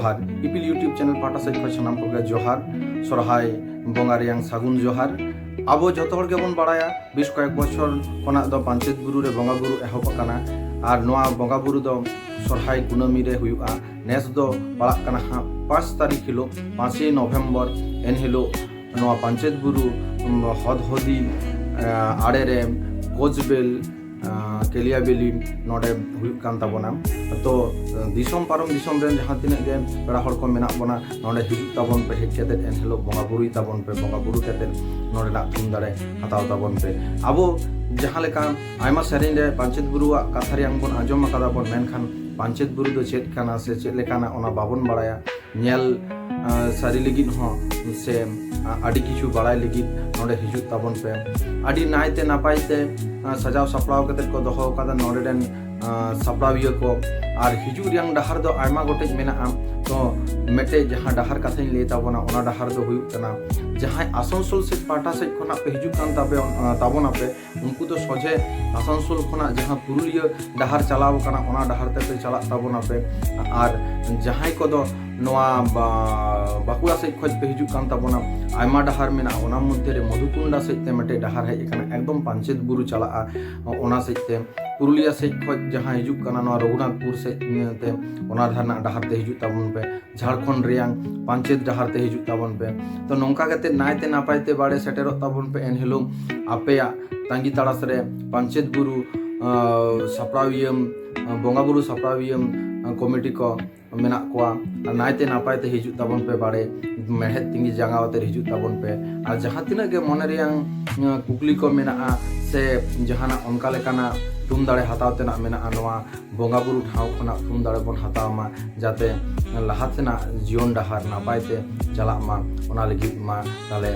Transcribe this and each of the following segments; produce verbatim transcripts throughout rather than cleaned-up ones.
ᱟᱨ ᱤᱯᱤᱞ YouTube channel ᱯᱟᱦᱴᱟ ᱥᱮᱫ ᱠᱷᱚᱱ ᱥᱟᱱᱟᱢ ᱠᱚᱜᱮ ᱡᱚᱦᱟᱨ, ᱥᱚᱨᱦᱟᱭ ᱵᱚᱸᱜᱟ ᱨᱮᱭᱟᱝ ᱥᱟᱹᱜᱩᱱ ᱡᱚᱦᱟᱨ᱾ ᱟᱵᱚ ᱡᱚᱛᱚ ᱦᱚᱲ ᱜᱮᱵᱚᱱ ᱵᱟᱲᱟᱭᱟ, ᱵᱮᱥ ᱠᱚᱭᱮᱠ ᱵᱚᱪᱷᱚᱨ ᱠᱷᱚᱱᱟᱜ ᱫᱚ ᱯᱟᱧᱪᱮᱛ ᱵᱩᱨᱩ ᱨᱮ ᱵᱚᱸᱜᱟ ᱵᱩᱨᱩ ᱮᱦᱚᱵ ᱟᱠᱟᱱᱟ᱾ ᱟᱨ ᱱᱚᱣᱟ ᱵᱚᱸᱜᱟ ᱵᱩᱨᱩ ᱫᱚ ᱥᱚᱨᱦᱟᱭ ᱠᱩᱱᱟᱹᱢᱤ ᱨᱮ ᱦᱩᱭᱩᱜᱼᱟ᱾ ᱱᱮᱥ ᱫᱚ ᱯᱟᱲᱟᱜ ᱠᱟᱱᱟ ᱦᱟᱸᱜ ᱯᱟᱸᱪ ᱛᱟᱹᱨᱤᱠᱷ ᱦᱤᱞᱳᱜ, ᱯᱟᱸᱪᱮᱭ ᱱᱚᱵᱷᱮᱢᱵᱚᱨ᱾ ᱮᱱᱦᱤᱞᱳᱜ ᱱᱚᱣᱟ ᱯᱟᱧᱪᱮᱛ ᱵᱩᱨᱩ, ᱩᱢ, ᱦᱚᱫᱦᱚᱫᱤ, ᱟᱸ, ᱟᱲᱮᱨᱮ ᱠᱳᱪᱵᱮᱞ, ᱟᱸ, ᱠᱮᱞᱤᱭᱟᱵᱮᱞᱤ ᱱᱚᱰᱮ ᱦᱩᱭᱩᱜ ᱠᱟᱱ ᱛᱟᱵᱚᱱᱟ᱾ ᱛᱚ, ᱫᱤᱥᱚᱢ ᱯᱟᱨᱚᱢ ᱫᱤᱥᱚᱢ ᱨᱮᱱ ᱡᱟᱦᱟᱸ ᱛᱤᱱᱟᱹᱜ ᱜᱮ ᱯᱮᱲᱟ ᱦᱚᱲ ᱠᱚ ᱢᱮᱱᱟᱜ ᱵᱚᱱᱟ, ᱱᱚᱰᱮ ᱦᱤᱡᱩᱜ ᱛᱟᱵᱚᱱ ᱯᱮ, ᱦᱮᱡ ᱠᱟᱛᱮᱫ ᱮᱱᱦᱤᱞᱳᱜ ᱵᱚᱸᱜᱟ ᱵᱩᱨᱩᱭ ᱛᱟᱵᱚᱱ ᱯᱮ, ᱵᱚᱸᱜᱟ ᱵᱩᱨᱩ ᱠᱟᱛᱮᱫ ᱱᱚᱰᱮᱱᱟᱜ ᱛᱷᱩᱢ ᱫᱟᱲᱮ ᱦᱟᱛᱟᱣ ᱛᱟᱵᱚᱱ ᱯᱮ᱾ ᱟᱵᱚ ᱡᱟᱦᱟᱸ ᱞᱮᱠᱟ ᱟᱭᱢᱟ ᱥᱮᱨᱮᱧ ᱨᱮ ᱯᱟᱧᱪᱮᱛ ᱵᱩᱨᱩᱣᱟᱜ ᱠᱟᱛᱷᱟ ᱨᱮᱭᱟᱜ ᱵᱚᱱ ᱟᱸᱡᱚᱢ ᱟᱠᱟᱫᱟ ᱵᱚᱱ, ᱢᱮᱱᱠᱷᱟᱱ ᱯᱟᱧᱪᱮᱛ ᱵᱩᱨᱩ ᱫᱚ ᱪᱮᱫ ᱠᱟᱱᱟ ᱥᱮ ᱪᱮᱫ ᱞᱮᱠᱟᱱᱟ, ᱚᱱᱟ ᱵᱟᱵᱚᱱ ᱵᱟᱲᱟᱭᱟ᱾ ᱧᱮᱞ, ᱟᱸ, ᱥᱟᱹᱨᱤ ᱞᱟᱹᱜᱤᱫ ᱦᱚᱸ ᱥᱮ, ᱟᱸ, ᱟᱹᱰᱤ ᱠᱤᱪᱷᱩ ᱵᱟᱲᱟᱭ ᱞᱟᱹᱜᱤᱫ ᱱᱚᱰᱮ ᱦᱤᱡᱩᱜ ᱛᱟᱵᱚᱱ ᱯᱮ᱾ ᱟᱹᱰᱤ ᱱᱟᱭᱛᱮ ᱱᱟᱯᱟᱭ ᱛᱮ, ᱟᱸ, ᱥᱟᱡᱟᱣ ᱥᱟᱯᱲᱟᱣ ᱠᱟᱛᱮᱫ ᱠᱚ ᱫᱚᱦᱚ ᱟᱠᱟᱫᱟ ᱱᱚᱰᱮ ᱨᱮᱱ, ᱟᱸ, ᱥᱟᱯᱲᱟᱣᱤᱭᱟᱹ ᱠᱚ᱾ ᱟᱨ ᱦᱤᱡᱩᱜ ᱨᱮᱭᱟᱝ ᱰᱟᱦᱟᱨ ᱫᱚ ᱟᱭᱢᱟ ᱜᱚᱴᱮᱡ ᱢᱮᱱᱟᱜᱼᱟ᱾ ᱛᱚ, ᱢᱤᱫᱴᱮᱡ ᱡᱟᱦᱟᱸ ᱰᱟᱦᱟᱨ ᱠᱟᱛᱷᱟᱧ ᱞᱟᱹᱭ ᱛᱟᱵᱚᱱᱟ, ᱚᱱᱟ ᱰᱟᱦᱟᱨ ᱫᱚ ᱦᱩᱭᱩᱜ ᱠᱟᱱᱟ, ᱡᱟᱦᱟᱸᱭ ᱟᱥᱟᱱᱥᱳᱞ ᱥᱮᱫ ᱯᱟᱦᱴᱟ ᱥᱮᱫ ᱠᱷᱚᱱᱟᱜ ᱯᱮ ᱦᱤᱡᱩᱜ ᱠᱟᱱ ᱛᱟᱵᱮ-, ᱟᱸ, ᱛᱟᱵᱚᱱᱟᱯᱮ, ᱩᱱᱠᱩ ᱫᱚ ᱥᱚᱡᱷᱮ ᱟᱥᱟᱱᱥᱳᱞ ᱠᱷᱚᱱᱟᱜ ᱡᱟᱦᱟᱸ ᱯᱩᱨᱩᱞᱤᱭᱟᱹ ᱰᱟᱦᱟᱨ ᱪᱟᱞᱟᱣ ᱠᱟᱱᱟ, ᱚᱱᱟ ᱰᱟᱦᱟᱨ ᱛᱮᱯᱮ ᱪᱟᱞᱟᱜ ᱛᱟᱵᱚᱱᱟᱯᱮ᱾ ᱟᱨ ᱡᱟᱦᱟᱸᱭ ᱠᱚᱫᱚ ᱱᱚᱣᱟ ᱵᱟ-, ᱵᱟᱸᱠᱩᱲᱟ ᱥᱮᱫ ᱠᱷᱚᱱ ᱯᱮ ᱦᱤᱡᱩᱜ ᱠᱟᱱ ᱛᱟᱵᱚᱱᱟ, ᱟᱭᱢᱟ ᱰᱟᱦᱟᱨ ᱢᱮᱱᱟᱜᱼᱟ, ᱚᱱᱟ ᱢᱚᱫᱽᱫᱷᱮ ᱨᱮ ᱢᱚᱫᱷᱩᱠᱩᱱᱰᱟ ᱥᱮᱫ ᱛᱮ ᱢᱤᱫᱴᱮᱡ ᱰᱟᱦᱟᱨ ᱦᱮᱡ ᱟᱠᱟᱱᱟ, ᱮᱠᱫᱚᱢ ᱯᱟᱧᱪᱮᱛ ᱵᱩᱨᱩ ᱪᱟᱞᱟᱜᱼᱟ, ᱚᱱᱟ ᱥᱮᱫ ᱛᱮ᱾ ᱯᱩᱨᱩᱞᱤᱭᱟᱹ ᱥᱮᱫ ᱠᱷᱚᱱ ᱡᱟᱦᱟᱸ ᱦᱤᱡᱩᱜ ᱠᱟᱱᱟ ᱱᱚᱣᱟ ᱨᱚᱜᱷᱩᱱᱟᱛᱷᱯᱩᱨ ᱥᱮᱫ ᱛᱮ, ᱚᱱᱟ ᱫᱷᱟᱨᱮ ᱨᱮᱱᱟᱜ ᱰᱟᱦᱟᱨ ᱛᱮ ᱦᱤᱡᱩᱜ ᱛᱟᱵᱚᱱ ᱯᱮ᱾ ᱡᱷᱟᱲᱠᱷᱚᱸᱰ ᱨᱮᱭᱟᱝ ᱯᱟᱧᱪᱮᱛ ᱰᱟᱦᱟᱨ ᱛᱮ ᱦᱤᱡᱩᱜ ᱛᱟᱵᱚᱱ ᱯᱮ᱾ ᱛᱚ, ᱱᱚᱝᱠᱟ ᱠᱟᱛᱮ ᱱᱟᱭᱛᱮ ᱱᱟᱯᱟᱭ ᱛᱮ ᱵᱟᱲᱮ ᱥᱮᱴᱮᱨᱚᱜ ᱛᱟᱵᱚᱱ ᱯᱮ᱾ ᱮᱱᱦᱤᱞᱳᱜ ᱟᱯᱮᱭᱟᱜ ᱛᱟᱺᱜᱤ ᱛᱟᱲᱟᱥ ᱨᱮ ᱯᱟᱧᱪᱮᱛ ᱵᱩᱨᱩ, ᱟᱸ, ᱥᱟᱯᱲᱟᱣᱤᱭᱟᱹ, ᱟᱸ, ᱵᱚᱸᱜᱟ ᱵᱩᱨᱩ ᱥᱟᱯᱲᱟᱣᱤᱭᱟᱹ, ᱟᱸ, ᱠᱚᱢᱤᱴᱤ ᱠᱚ ᱢᱮᱱᱟᱜ ᱠᱚᱣᱟ᱾ ᱟᱨ ᱱᱟᱭᱛᱮ ᱱᱟᱯᱟᱭ ᱛᱮ ᱦᱤᱡᱩᱜ ᱛᱟᱵᱚᱱ ᱯᱮ ᱵᱟᱲᱮ, ᱢᱮᱲᱦᱮᱫ ᱛᱤᱸᱜᱤ ᱡᱟᱸᱜᱟ ᱟᱛᱮ ᱦᱤᱡᱩᱜ ᱛᱟᱵᱚᱱ ᱯᱮ᱾ ᱟᱨ ᱡᱟᱦᱟᱸ ᱛᱤᱱᱟᱹᱜ ᱜᱮ ᱢᱚᱱᱮ ᱨᱮᱭᱟᱝ, ᱟᱸ, ᱠᱩᱠᱞᱤ ᱠᱚ ᱢᱮᱱᱟᱜᱼᱟ ᱥᱮ ᱡᱟᱦᱟᱱᱟᱜ ᱚᱱᱠᱟ ᱞᱮᱠᱟᱱᱟᱜ ᱛᱷᱩᱢ ᱫᱟᱲᱮ ᱦᱟᱛᱟᱣ ᱛᱮᱱᱟᱜ ᱢᱮᱱᱟᱜᱼᱟ, ᱱᱚᱣᱟ ᱵᱚᱸᱜᱟ ᱵᱩᱨᱩ ᱴᱷᱟᱶ ᱠᱷᱚᱱᱟᱜ ᱛᱷᱩᱢ ᱫᱟᱲᱮ ᱵᱚᱱ ᱦᱟᱛᱟᱣ ᱢᱟ, ᱡᱟᱛᱮ ᱞᱟᱦᱟ ᱥᱮᱱᱟᱜ ᱡᱤᱭᱚᱱ ᱰᱟᱦᱟᱨ ᱱᱟᱯᱟᱭ ᱛᱮ ᱪᱟᱞᱟᱜ ᱢᱟ᱾ ᱚᱱᱟ ᱞᱟᱹᱜᱤᱫ ᱢᱟ ᱛᱟᱦᱞᱮ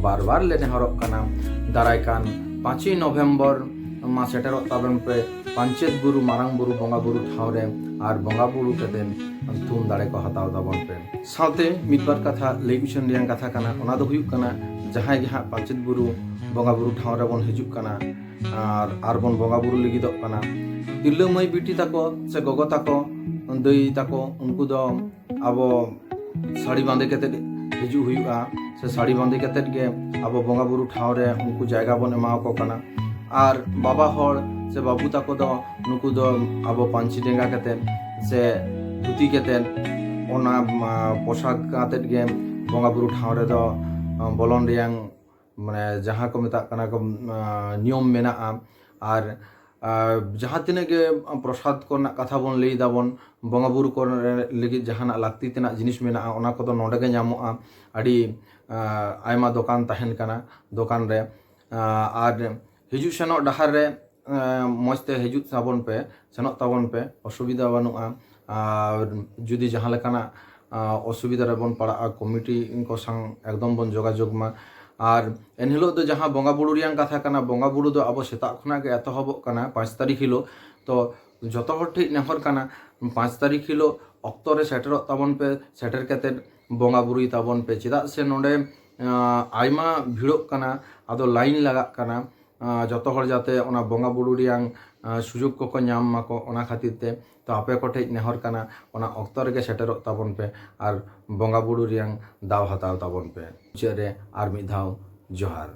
ᱵᱟᱨ ᱵᱟᱨ ᱞᱮ ᱱᱮᱦᱚᱨᱚᱜ ᱠᱟᱱᱟ, ᱫᱟᱨᱟᱭ ᱠᱟᱱ ᱯᱟᱸᱪᱮᱭ ᱱᱚᱵᱷᱮᱢᱵᱚᱨ ᱢᱟ ᱥᱮᱴᱮᱨᱚᱜ ᱛᱟᱵᱚᱱ ᱯᱮ ᱯᱟᱧᱪᱮᱛ ᱵᱩᱨᱩ ᱢᱟᱨᱟᱝ ᱵᱩᱨᱩ ᱵᱚᱸᱜᱟ ᱵᱩᱨᱩ ᱴᱷᱟᱶ ᱨᱮ, ᱟᱨ ᱵᱚᱸᱜᱟ ᱵᱩᱨᱩ ᱠᱟᱛᱮ ᱛᱷᱩᱢ ᱫᱟᱲᱮ ᱠᱚ ᱦᱟᱛᱟᱣ ᱛᱟᱵᱚᱱ ᱯᱮ᱾ ᱥᱟᱶᱛᱮ ᱢᱤᱫ ᱵᱟᱨ ᱠᱟᱛᱷᱟ ᱞᱟᱹᱭ ᱩᱪᱷᱟᱹᱱ ᱨᱮᱭᱟᱜ ᱠᱟᱛᱷᱟ ᱠᱟᱱᱟ, ᱚᱱᱟ ᱫᱚ ᱦᱩᱭᱩᱜ ᱠᱟᱱᱟ, ᱡᱟᱦᱟᱸᱭ ᱜᱮ ᱦᱟᱸᱜ ᱯᱟᱧᱪᱮᱛ ᱵᱩᱨᱩ ᱵᱚᱸᱜᱟ ᱵᱩᱨᱩ ᱴᱷᱟᱶ ᱨᱮᱵᱚᱱ ᱦᱤᱡᱩᱜ ᱠᱟᱱᱟ ᱟᱨ, ᱟᱨ ᱵᱚᱱ ᱵᱚᱸᱜᱟ ᱵᱩᱨᱩ ᱞᱟᱹᱜᱤᱫᱚᱜ ᱠᱟᱱᱟ, ᱛᱤᱨᱞᱟᱹ ᱢᱟᱹᱭ ᱵᱤᱴᱤ ᱛᱟᱠᱚ ᱥᱮ ᱜᱚᱜᱚ ᱛᱟᱠᱚ, ᱫᱟᱹᱭ ᱛᱟᱠᱚ, ᱩᱱᱠᱩ ᱫᱚ ᱟᱵᱚ ᱥᱟᱹᱲᱤ ᱵᱟᱸᱫᱮ ᱠᱟᱛᱮᱫ ᱦᱤᱡᱩᱜ ᱦᱩᱭᱩᱜᱼᱟ, ᱥᱮ ᱥᱟᱹᱲᱤ ᱵᱟᱸᱫᱮ ᱠᱟᱛᱮᱫ ᱜᱮ ᱟᱵᱚ ᱵᱚᱸᱜᱟ ᱵᱩᱨᱩ ᱴᱷᱟᱶ ᱨᱮ ᱩᱱᱠᱩ ᱡᱟᱭᱜᱟ ᱵᱚᱱ ᱮᱢᱟ ᱠᱚ ᱠᱟᱱᱟ᱾ ᱟᱨ ᱵᱟᱵᱟ ᱦᱚᱲ ᱥᱮ ᱵᱟᱹᱵᱩ ᱛᱟᱠᱚ ᱫᱚ, ᱱᱩᱠᱩ ᱫᱚ ᱟᱵᱚ ᱯᱟᱹᱧᱪᱤ ᱰᱮᱸᱜᱟ ᱠᱟᱛᱮᱫ ᱥᱮ ᱫᱷᱩᱛᱤ ᱠᱟᱛᱮᱫ ᱚᱱᱟ, ᱟ, ᱯᱳᱥᱟᱠ ᱠᱟᱛᱮᱫ ᱜᱮ ᱵᱚᱸᱜᱟ ᱵᱩᱨᱩ ᱴᱷᱟᱶ ᱨᱮᱫᱚ, ᱟ, ᱵᱚᱞᱚᱱ ᱨᱮᱭᱟᱝ, ᱢᱟᱱᱮ, ᱡᱟᱦᱟᱸ ᱠᱚ ᱢᱮᱛᱟᱜ ᱠᱟᱱᱟ ᱠᱚ, ᱟ, ᱱᱤᱭᱚᱢ ᱢᱮᱱᱟᱜᱼᱟ᱾ ᱟᱨ, ᱟ, ᱡᱟᱦᱟᱸ ᱛᱤᱱᱟᱹᱜ ᱜᱮ ᱯᱨᱚᱥᱟᱫ ᱠᱚᱨᱮᱱᱟᱜ ᱠᱟᱛᱷᱟ ᱵᱚᱱ ᱞᱟᱹᱭ ᱫᱟᱵᱚᱱ, ᱵᱚᱸᱜᱟ ᱵᱩᱨᱩ ᱠᱚᱨᱮ ᱞᱟᱹᱜᱤᱫ ᱡᱟᱦᱟᱱᱟᱜ ᱞᱟᱹᱠᱛᱤ ᱛᱮᱱᱟᱜ ᱡᱤᱱᱤᱥ ᱢᱮᱱᱟᱜᱼᱟ, ᱚᱱᱟ ᱠᱚᱫᱚ ᱱᱚᱰᱮ ᱜᱮ ᱧᱟᱢᱚᱜᱼᱟ᱾ ᱟᱹᱰᱤ, ᱟ, ᱟᱭᱢᱟ ᱫᱚᱠᱟᱱ ᱛᱟᱦᱮᱱ ᱠᱟᱱᱟ, ᱫᱚᱠᱟᱱ ᱨᱮ᱾ ᱟ, ᱟᱨ ᱦᱤᱡᱩᱜ ᱥᱮᱱᱚᱜ ᱰᱟᱦᱟᱨ ᱨᱮ, ᱟ, ᱢᱚᱡᱽ ᱛᱮ ᱦᱤᱡᱩᱜ ᱛᱟᱵᱚᱱ ᱯᱮ, ᱥᱮᱱᱚᱜ ᱛᱟᱵᱚᱱ ᱯᱮ, ᱚᱥᱩᱵᱤᱫᱷᱟ ᱵᱟᱹᱱᱩᱜᱼᱟ᱾ ᱟᱨ ᱡᱩᱫᱤ ᱡᱟᱦᱟᱸ ᱞᱮᱠᱟᱱᱟᱜ, ᱟ, ᱚᱥᱩᱵᱤᱫᱷᱟ ᱨᱮᱵᱚᱱ ᱯᱟᱲᱟᱜᱼᱟ, ᱠᱚᱢᱤᱴᱤ ᱠᱚ ᱥᱟᱶ ᱮᱠᱫᱚᱢ ᱵᱚᱱ ᱡᱳᱜᱟᱡᱳᱜᱽ ᱢᱟ᱾ ᱟᱨ ᱮᱱᱦᱤᱞᱳᱜ ᱫᱚ ᱡᱟᱦᱟᱸ ᱵᱚᱸᱜᱟ ᱵᱩᱨᱩ ᱨᱮᱭᱟᱜ ᱠᱟᱛᱷᱟ ᱠᱟᱱᱟ, ᱵᱚᱸᱜᱟ ᱵᱩᱨᱩ ᱫᱚ ᱟᱵᱚ ᱥᱮᱛᱟᱜ ᱠᱷᱚᱱᱟᱜ ᱜᱮ ᱮᱛᱚᱦᱚᱵᱚᱜ ᱠᱟᱱᱟ ᱯᱟᱸᱪ ᱛᱟᱹᱨᱤᱠᱷ ᱦᱤᱞᱳᱜ᱾ ᱛᱚ ᱡᱚᱛᱚ ᱦᱚᱲ ᱴᱷᱮᱱ ᱱᱮᱦᱚᱨ ᱠᱟᱱᱟ, ᱯᱟᱸᱪ ᱛᱟᱹᱨᱤᱠᱷ ᱦᱤᱞᱳᱜ ᱚᱠᱛᱚ ᱨᱮ ᱥᱮᱴᱮᱨᱚᱜ ᱛᱟᱵᱚᱱ ᱯᱮ, ᱥᱮᱴᱮᱨ ᱠᱟᱛᱮᱫ ᱵᱚᱸᱜᱟ ᱵᱩᱨᱩᱭ ᱛᱟᱵᱚᱱ ᱯᱮ᱾ ᱪᱮᱫᱟᱜ ᱥᱮ ᱱᱚᱰᱮ, ᱟ, ᱟᱭᱢᱟ ᱵᱷᱤᱲᱚᱜ ᱠᱟᱱᱟ, ᱟᱫᱚ ᱞᱟᱭᱤᱱ ᱞᱟᱜᱟᱜ ᱠᱟᱱᱟ᱾ ᱟ, ᱡᱚᱛᱚ ᱦᱚᱲ ᱡᱟᱛᱮ ᱚᱱᱟ ᱵᱚᱸᱜᱟ ᱵᱩᱨᱩ ᱨᱮᱭᱟᱝ, ᱟ, ᱥᱩᱡᱳᱜᱽ ᱠᱚᱠᱚ ᱧᱟᱢ ᱢᱟᱠᱚ, ᱚᱱᱟ ᱠᱷᱟᱹᱛᱤᱨ ᱛᱮ᱾ ᱛᱚ ᱟᱯᱮ ᱠᱚᱴᱷᱮᱡ ᱱᱮᱦᱚᱨ ᱠᱟᱱᱟ, ᱚᱱᱟ ᱚᱠᱛᱚ ᱨᱮᱜᱮ ᱥᱮᱴᱮᱨᱚᱜ ᱛᱟᱵᱚᱱ ᱯᱮ ᱟᱨ ᱵᱚᱸᱜᱟ ᱵᱩᱨᱩ ᱨᱮᱭᱟᱝ ᱫᱟᱣ ᱦᱟᱛᱟᱣ ᱛᱟᱵᱚᱱ ᱯᱮ᱾ ᱢᱩᱪᱟᱹᱫ ᱨᱮ ᱟᱨ ᱢᱤᱫ ᱫᱷᱟᱣ ᱡᱚᱦᱟᱨ᱾